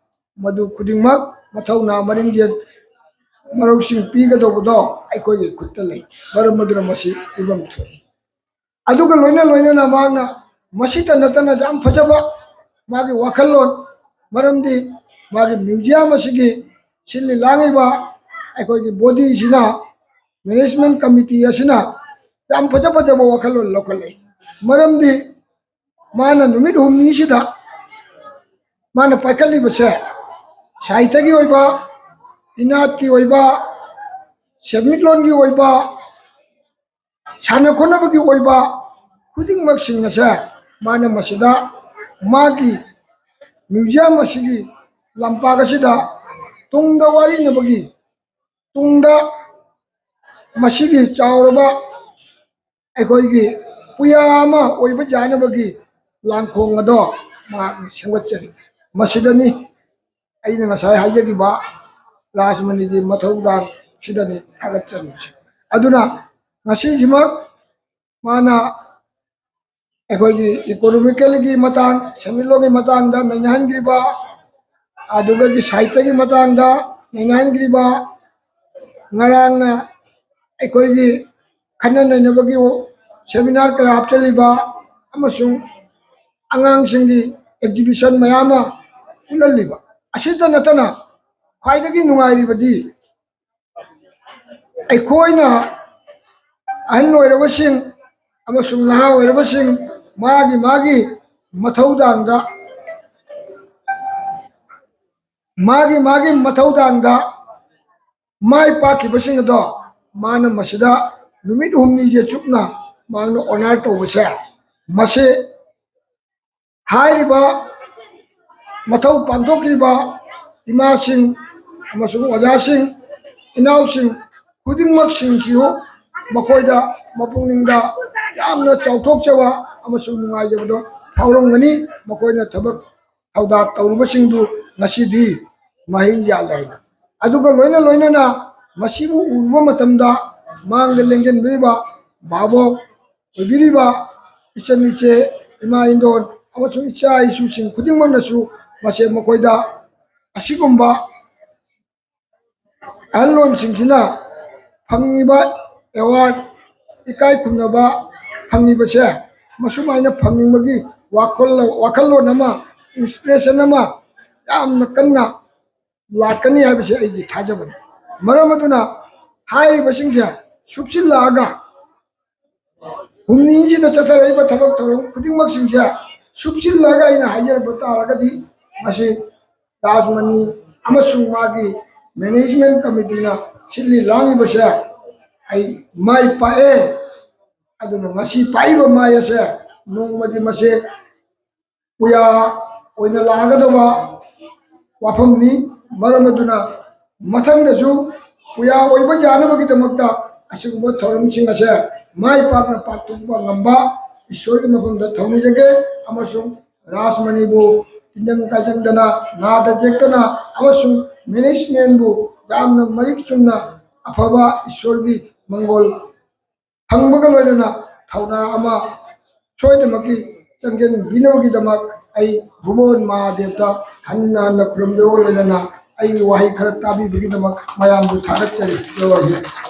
ꯃꯗꯨ ꯈꯨꯗꯤꯡꯃꯛ ꯃꯊꯧꯅꯥ ꯃꯔꯤꯡꯖꯦꯜ ꯃꯔꯧꯁꯤꯡ ꯄꯤꯒꯗꯧꯕꯗꯣ ꯑꯩꯈꯣꯏꯒꯤ ꯈꯨꯠꯇ ꯂꯩ꯫ ꯃꯔꯝ ꯑꯗꯨꯅ ꯃꯁꯤ ꯄꯤꯐꯝ ꯊꯣꯛꯏ꯫ ꯑꯗꯨꯒ ꯂꯣꯏꯅ ꯂꯣꯏꯅꯅ ꯃꯍꯥꯛꯅ ꯃꯁꯤꯇ ꯅꯠꯇꯅ ꯌꯥꯝ ꯐꯖꯕ ꯃꯥꯒꯤ ꯋꯥꯈꯜꯂꯣꯟ, ꯃꯔꯝꯗꯤ ꯃꯥꯒꯤ ꯃ꯭ꯌꯨꯖꯤꯌꯝ ꯑꯁꯤꯒꯤ ꯁꯤꯜꯂꯤ ꯂꯥꯡꯂꯤꯕ ꯑꯩꯈꯣꯏꯒꯤ ꯕꯣꯗꯤꯁꯤꯅ, ꯃꯦꯅꯦꯖꯃꯦꯟ ꯀꯃꯤꯇꯤ ꯑꯁꯤꯅ ꯌꯥꯝ ꯐꯖ ꯐꯖꯕ ꯋꯥꯈꯜꯂꯣꯟ ꯂꯧꯈꯠꯂꯛꯏ꯫ ꯃꯔꯝꯗꯤ ꯃꯥꯅ ꯅꯨꯃꯤꯠ ꯍꯨꯝꯅꯤꯁꯤꯗ ꯃꯥꯅ ꯄꯥꯏꯈꯠꯂꯤꯕꯁꯦ ꯁꯥꯍꯤꯇ꯭ꯌꯒꯤ ꯑꯣꯏꯕ, ꯏꯅꯥꯠꯀꯤ ꯑꯣꯏꯕ, ꯁꯦꯟꯃꯤꯠꯂꯣꯟꯒꯤ ꯑꯣꯏꯕ, ꯁꯥꯟꯅ ꯈꯣꯠꯅꯕꯒꯤ ꯑꯣꯏꯕ ꯈꯨꯗꯤꯡꯃꯛꯁꯤꯡ ꯑꯁꯦ ꯃꯥꯅ ꯃꯁꯤꯗ ꯃꯥꯒꯤ museum ꯑꯁꯤꯒꯤ ꯂꯝꯄꯥꯛ ꯑꯁꯤꯗ ꯇꯨꯡꯗ ꯋꯥꯔꯤꯅꯕꯒꯤ, ꯇꯨꯡꯗ ꯃꯁꯤꯒꯤ ꯆꯥꯎꯔꯕ ꯑꯩꯈꯣꯏꯒꯤ ꯄꯨꯌꯥ ꯑꯃ ꯑꯣꯏꯕ ꯌꯥꯅꯕꯒꯤ ꯂꯥꯡꯈꯣꯡ ꯑꯗꯣ ꯃꯍꯥꯛꯅ ꯁꯦꯝꯒꯠꯆꯔꯤ꯫ ꯃꯁꯤꯗꯅꯤ ꯑꯩꯅ ꯉꯁꯥꯏ ꯍꯥꯏꯖꯈꯤꯕ ꯔꯥꯖꯃꯅꯤꯒꯤ ꯃꯊꯧꯗꯥꯡ ꯁꯤꯗꯅꯤ ꯊꯥꯒꯠꯆꯔꯤꯕꯁꯤ꯫ ꯑꯗꯨꯅ ꯉꯁꯤꯁꯤꯃꯛ ꯃꯥꯅ ꯑꯩꯈꯣꯏꯒꯤ economicalꯒꯤ ꯃꯇꯥꯡ, ꯁꯦꯟꯃꯤꯠꯂꯣꯟꯒꯤ ꯃꯇꯥꯡꯗ ꯅꯩꯅꯍꯟꯈ꯭ꯔꯤꯕ, ꯑꯗꯨꯗꯒꯤ ꯁꯥꯍꯤꯇ꯭ꯌꯒꯤ ꯃꯇꯥꯡꯗ ꯅꯩꯅꯍꯟꯈ꯭ꯔꯤꯕ, ꯉꯔꯥꯡꯅ ꯑꯩꯈꯣꯏꯒꯤ ꯈꯟꯅ ꯅꯩꯅꯕꯒꯤ seminar ꯀꯌꯥ ꯍꯥꯞꯆꯤꯜꯂꯤꯕ ꯑꯃꯁꯨꯡ ꯑꯉꯥꯡꯁꯤꯡꯒꯤ exhibition ꯃꯌꯥꯝ ꯑꯃ ꯎꯠꯍꯜꯂꯤꯕ꯫ ꯑꯁꯤꯇ ꯅꯠꯇꯅ ꯈ꯭ꯋꯥꯏꯗꯒꯤ ꯅꯨꯡꯉꯥꯏꯔꯤꯕꯗꯤ ꯑꯩꯈꯣꯏꯅ ꯑꯍꯜ ꯑꯣꯏꯔꯕꯁꯤꯡ ꯑꯃꯁꯨꯡ ꯅꯍꯥ ꯑꯣꯏꯔꯕꯁꯤꯡ ꯃꯥꯒꯤ ꯃꯥꯒꯤ ꯃꯊꯧꯗꯥꯡꯗ, ꯃꯥꯒꯤ ꯃꯥꯒꯤ ꯃꯊꯧꯗꯥꯡꯗ ꯃꯥꯏ ꯄꯥꯛꯈꯤꯕꯁꯤꯡ ꯑꯗꯣ ꯃꯥꯅ ꯃꯁꯤꯗ ꯅꯨꯃꯤꯠ ꯍꯨꯝꯅꯤꯁꯦ ꯆꯨꯞꯅ ꯃꯥꯅ honor ꯇꯧꯕꯁꯦ, ꯃꯁꯤ ꯍꯥꯏꯔꯤꯕ ꯃꯊꯧ ꯄꯥꯡꯊꯣꯛꯈꯤꯕ ꯏꯃꯥꯁꯤꯡ ꯑꯃꯁꯨꯡ ꯑꯣꯖꯥꯁꯤꯡ, ꯏꯅꯥꯎꯁꯤꯡ ꯈꯨꯗꯤꯡꯃꯛꯁꯤꯡꯁꯤꯕꯨ ꯃꯈꯣꯏꯗ ꯃꯄꯨꯛꯅꯤꯡꯗ ꯌꯥꯝꯅ ꯆꯥꯎꯊꯣꯛꯆꯕ ꯑꯃꯁꯨꯡ ꯅꯨꯡꯉꯥꯏꯖꯕꯗꯣ ꯐꯥꯎꯔꯝꯒꯅꯤ꯫ ꯃꯈꯣꯏꯅ ꯊꯕꯛ ꯊꯧꯗꯥꯡ ꯇꯧꯔꯨꯕꯁꯤꯡꯗꯨ ꯉꯁꯤꯗꯤ ꯃꯍꯩ ꯌꯥꯜꯂꯦ ꯍꯥꯏꯅ꯫ ꯑꯗꯨꯒ ꯂꯣꯏꯅ ꯂꯣꯏꯅꯅ ꯃꯁꯤꯕꯨ ꯎꯔꯨꯕ ꯃꯇꯝꯗ ꯃꯥꯡꯗ ꯂꯦꯡꯖꯟꯕꯤꯔꯤꯕ ꯚꯥꯕꯣꯛ ꯑꯣꯏꯕꯤꯔꯤꯕ ꯏꯆꯟ ꯏꯆꯦ, ꯏꯃꯥ ꯏꯟꯗꯣꯟ ꯑꯃꯁꯨꯡ ꯏꯆꯥ ꯏꯁꯨꯁꯤꯡ ꯈꯨꯗꯤꯡꯃꯛꯅꯁꯨ ꯃꯁꯦ ꯃꯈꯣꯏꯗ ꯑꯁꯤꯒꯨꯝꯕ ꯑꯍꯜꯂꯣꯟꯁꯤꯡꯁꯤꯅ ꯐꯪꯉꯤꯕ award, ꯏꯀꯥꯏ ꯈꯨꯝꯅꯕ ꯐꯪꯉꯤꯕꯁꯦ, ꯃꯁꯨꯃꯥꯏꯅ ꯐꯪꯅꯤꯡꯕꯒꯤ ꯋꯥꯈꯜ, ꯋꯥꯈꯜꯂꯣꯟ ꯑꯃ, inspiration ꯑꯃ ꯌꯥꯝꯅ ꯀꯟꯅ ꯂꯥꯛꯀꯅꯤ ꯍꯥꯏꯕꯁꯦ ꯑꯩꯒꯤ ꯊꯥꯖꯕꯅꯤ꯫ ꯃꯔꯝ ꯑꯗꯨꯅ ꯍꯥꯏꯔꯤꯕꯁꯤꯡꯁꯦ ꯁꯨꯞꯆꯤꯜꯂꯛꯑꯒ, ꯍꯨꯝꯅꯤꯁꯤꯗ ꯆꯠꯊꯔꯛꯏꯕ ꯊꯕꯛ ꯊꯧꯔꯝ ꯈꯨꯗꯤꯡꯃꯛꯁꯤꯡꯁꯦ ꯁꯨꯞꯆꯤꯜꯂꯒ ꯑꯩꯅ ꯍꯥꯏꯖꯔꯛꯄ ꯇꯥꯔꯒꯗꯤ, ꯃꯁꯤ ꯔꯥꯖꯃꯅꯤ ꯑꯃꯁꯨꯡ ꯃꯥꯒꯤ management committeeꯅ ꯁꯤꯜꯂꯤ ꯂꯥꯡꯂꯤꯕꯁꯦ ꯑꯩ ꯃꯥꯏ ꯄꯥꯛꯑꯦ꯫ ꯑꯗꯨꯅ ꯉꯁꯤ ꯄꯥꯛꯏꯕ ꯃꯥꯏ ꯑꯁꯦ ꯅꯣꯡꯃꯗꯤ ꯃꯁꯦ ꯄꯨꯌꯥ ꯑꯣꯏꯅ ꯂꯥꯛꯀꯗꯧꯕ ꯋꯥꯐꯝꯅꯤ꯫ ꯃꯔꯝ ꯑꯗꯨꯅ ꯃꯊꯪꯗꯁꯨ ꯄꯨꯌꯥ ꯑꯣꯏꯕ ꯌꯥꯅꯕꯒꯤꯗꯃꯛꯇ ꯑꯁꯤꯒꯨꯝꯕ ꯊꯧꯔꯝꯁꯤꯡ ꯑꯁꯦ ꯃꯥꯏ ꯄꯥꯛꯅ ꯄꯥꯡꯊꯣꯛꯄ ꯉꯝꯕ ꯏꯁꯣꯔꯒꯤ ꯃꯐꯝꯗ ꯊꯧꯅꯤꯖꯒꯦ꯫ ꯑꯃꯁꯨꯡ ꯔꯥꯖꯃꯅꯤꯕꯨ ꯇꯤꯟꯖꯪ ꯀꯥꯏꯖꯪꯗꯅ, ꯅꯥꯗ ꯌꯦꯛꯇꯅ ꯑꯃꯁꯨꯡ ꯃꯦꯅꯦꯖꯃꯦꯟꯕꯨ ꯌꯥꯝꯅ ꯃꯔꯤꯛ ꯆꯨꯝꯅ ꯑꯐꯕ ꯏꯁꯣꯔꯒꯤ ꯃꯪꯒꯣꯜ ꯐꯪꯕꯒ ꯂꯣꯏꯅꯅ ꯊꯧꯅꯥ ꯑꯃ ꯁꯣꯏꯗꯅꯃꯛꯀꯤ ꯆꯪꯁꯤꯟꯕꯤꯅꯕꯒꯤꯗꯃꯛ ꯑꯩ ꯚꯨꯕꯣꯟ ꯃꯍꯥꯗꯦꯕꯇ ꯍꯟꯅ ꯍꯟꯅ ꯈꯨꯔꯨꯝꯖꯕꯒ ꯂꯣꯏꯅꯅ ꯑꯩꯒꯤ ꯋꯥꯍꯩ ꯈꯔ ꯇꯥꯕꯤꯕꯒꯤꯗꯃꯛ ꯃꯌꯥꯝꯕꯨ ꯊꯥꯒꯠꯆꯔꯤ꯫ ꯖꯣꯍꯥꯔ꯫